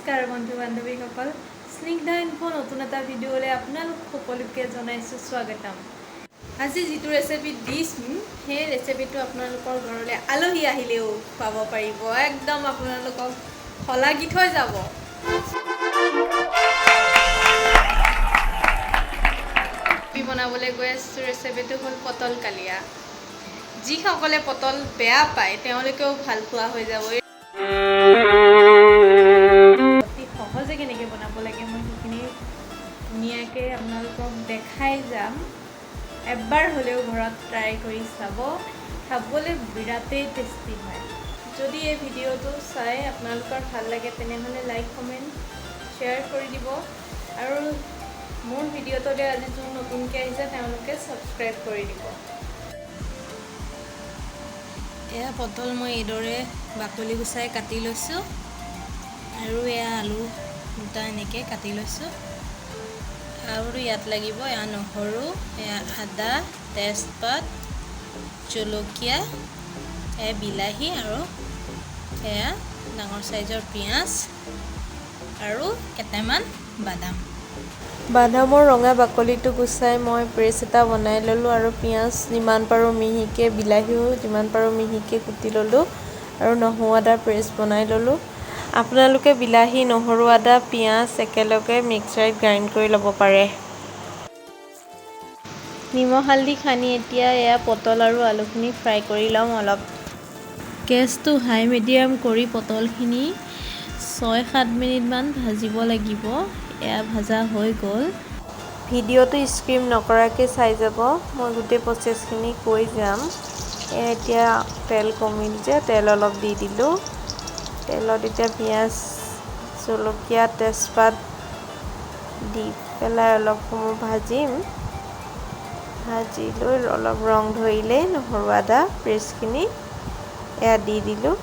নমস্কাৰ বন্ধু বান্ধৱীসকল, স্নিগ্ধা ইনফো নতুন এটা ভিডিঅ'লৈ আপোনালোক সকলোকে জনাইছোঁ স্বাগতম। আজি যিটো ৰেচিপি দিছোঁ, সেই ৰেচিপিটো আপোনালোকৰ ঘৰলৈ আলহী আহিলেও খুৱাব পাৰিব। একদম আপোনালোকক শলাগি থৈ যাব। বনাবলৈ গৈ আছোঁ ৰেচিপিটো হ'ল পটল কালিয়া। যিসকলে পটল বেয়া পায়, তেওঁলোকেও ভাল পোৱা হৈ যাব। অতি সহজে কেনেকৈ বনাব লাগে, মই সেইখিনি ধুনীয়াকৈ আপোনালোকক দেখাই যাম। এবাৰ হ'লেও ঘৰত ট্ৰাই কৰি চাব, খাবলৈ বিৰাটেই টেষ্টি হয়। যদি এই ভিডিঅ'টো চাই আপোনালোকৰ ভাল লাগে, তেনেহ'লে লাইক, কমেণ্ট, শ্বেয়াৰ কৰি দিব আৰু মোৰ ভিডিঅ'টোলৈ আজি যোন নতুনকৈ আহিছে, তেওঁলোকে ছাবস্ক্ৰাইব কৰি দিব। এয়া পটল মই এইদৰে বাকলি গুচাই কাটি লৈছোঁ আৰু এয়া আলু দুটা এনেকৈ কাটি লৈছোঁ। আৰু ইয়াত লাগিব এয়া নহৰু, এয়া আদা, তেজপাত, জলকীয়া, এয়া বিলাহী আৰু এয়া ডাঙৰ চাইজৰ পিঁয়াজ আৰু কেইটামান বাদাম। বাদামৰ ৰঙা বাকলিটো গুচাই মই পেষ্ট এটা বনাই ল'লোঁ আৰু পিঁয়াজ যিমান পাৰোঁ মিহিকৈ, বিলাহীও যিমান পাৰোঁ মিহিকৈ কুটি ল'লোঁ আৰু নহৰু আদা পেষ্ট বনাই ল'লোঁ। আপোনালোকে বিলাহী, নহৰু, আদা, পিঁয়াজ একেলগে মিক্সাৰত গ্ৰাইণ্ড কৰি ল'ব পাৰে। নিমখ হালধি সানি এতিয়া এয়া পটল আৰু আলুখিনি ফ্ৰাই কৰি ল'ম অলপ। গেছটো হাই মিডিয়াম কৰি পটলখিনি 6-7 মিনিটমান ভাজিব লাগিব। এয়া ভাজা হৈ গ'ল। ভিডিঅ'টো স্কিপ নকৰাকৈ চাই যাব, মই গোটেই প্ৰচেছখিনি কৈ যাম। এতিয়া তেল কমিল যে তেল অলপ দি দিলোঁ। তেলত এতিয়া পিঁয়াজ, জলকীয়া, তেজপাত দি পেলাই অলপ সময় ভাজিম। ভাজি লৈ অলপ ৰং ধৰিলেই নহৰু আদা পেষ্টখিনি এয়া দি দিলোঁ।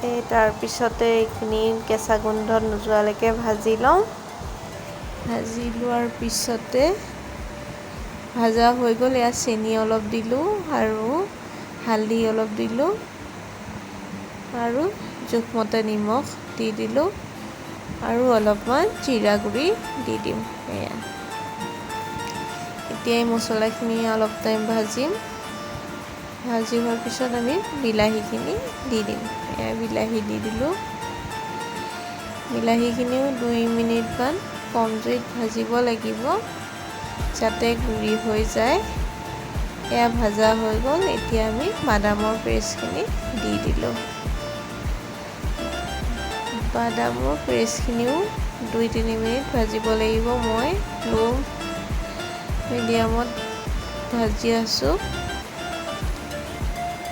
এই তাৰপিছতে এইখিনি কেঁচা গোন্ধ নোযোৱালৈকে ভাজি লওঁ। ভাজি লোৱাৰ পিছতে, ভাজা হৈ গ'ল, এয়া চেনি অলপ দিলোঁ আৰু হালধি অলপ দিলোঁ আৰু জোখমতে নিমখ দি দিলোঁ আৰু অলপমান জিৰা গুড়ি দি দিম। এয়া এতিয়া এই মছলাখিনি অলপ টাইম ভাজিম। ভাজি হোৱাৰ পিছত আমি বিলাহীখিনি দি দিম। এয়া বিলাহী দি দিলোঁ। বিলাহীখিনিও 2 মিনিটমান কম জুইত ভাজিব লাগিব, যাতে গুড়ি হৈ যায়। এয়া ভাজা হৈ গ'ল। এতিয়া আমি বাদামৰ পেষ্টখিনি দি দিলোঁ। বাদামৰ পেষ্টখিনিও 2-3 মিনিট ভাজিব লাগিব। মই ল' মিডিয়ামত ভাজি আছোঁ।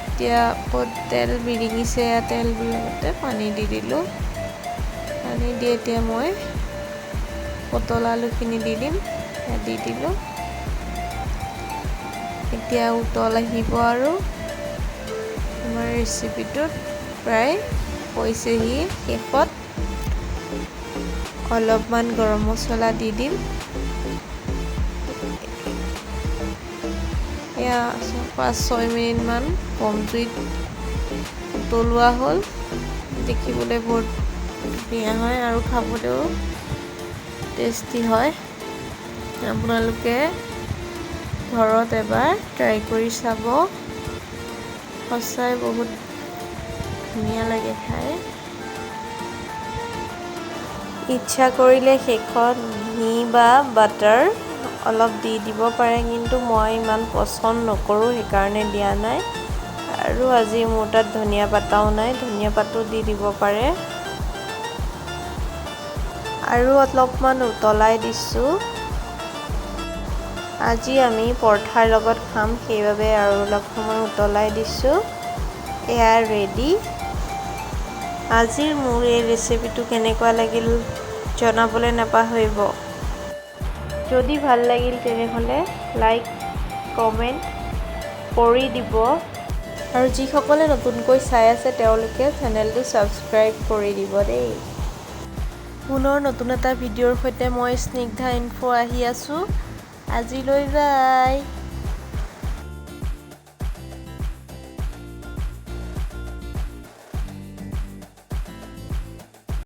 এতিয়া আকৌ তেল বিৰিঙিছে। তেল বিৰিঙোতে পানী দি দিলোঁ। পানী দি এতিয়া মই পটল আলুখিনি দি দিম। দি দিলোঁ। এতিয়া উতল আহিব আৰু আমাৰ ৰেচিপিটোত প্ৰায় হৈছেহি। শেষত অলপমান গৰম মছলা দি দিম। এয়া 5-6 মিনিটমান কম জুইত উতলোৱা হ'ল। দেখিবলৈ বহুত ধুনীয়া হয় আৰু খাবলৈও টেষ্টি হয়। আপোনালোকে ঘৰত এবাৰ ট্ৰাই কৰি চাব। সঁচাই বহুত ধুনীয়া লাগে খাই। ইচ্ছা কৰিলে শেষত ঘি বা বাটাৰ অলপ দি দিব পাৰে, কিন্তু মই ইমান পচন্দ নকৰোঁ, সেইকাৰণে দিয়া নাই। আৰু আজি মোৰ তাত ধনিয়া পাতাও নাই। ধনিয়া পাতো দি দিব পাৰে। আৰু অলপমান উতলাই দিছোঁ। আজি আমি পৰঠাৰ লগত খাম, সেইবাবে আৰু অলপ সময় উতলাই দিছোঁ। এয়া ৰেডি। আজিৰ মোৰ এই ৰেচিপিটো কেনেকুৱা লাগিল জনাবলৈ নাপাহৰিব। যদি ভাল লাগিল, তেনেহ'লে লাইক, কমেণ্ট কৰি দিব আৰু যিসকলে নতুনকৈ চাই আছে, তেওঁলোকে চেনেলটো ছাবস্ক্ৰাইব কৰি দিব দেই। পুনৰ নতুন এটা ভিডিঅ'ৰ সৈতে মই স্নিগ্ধা ইনফো আহি আছোঁ। আজিলৈ বাই।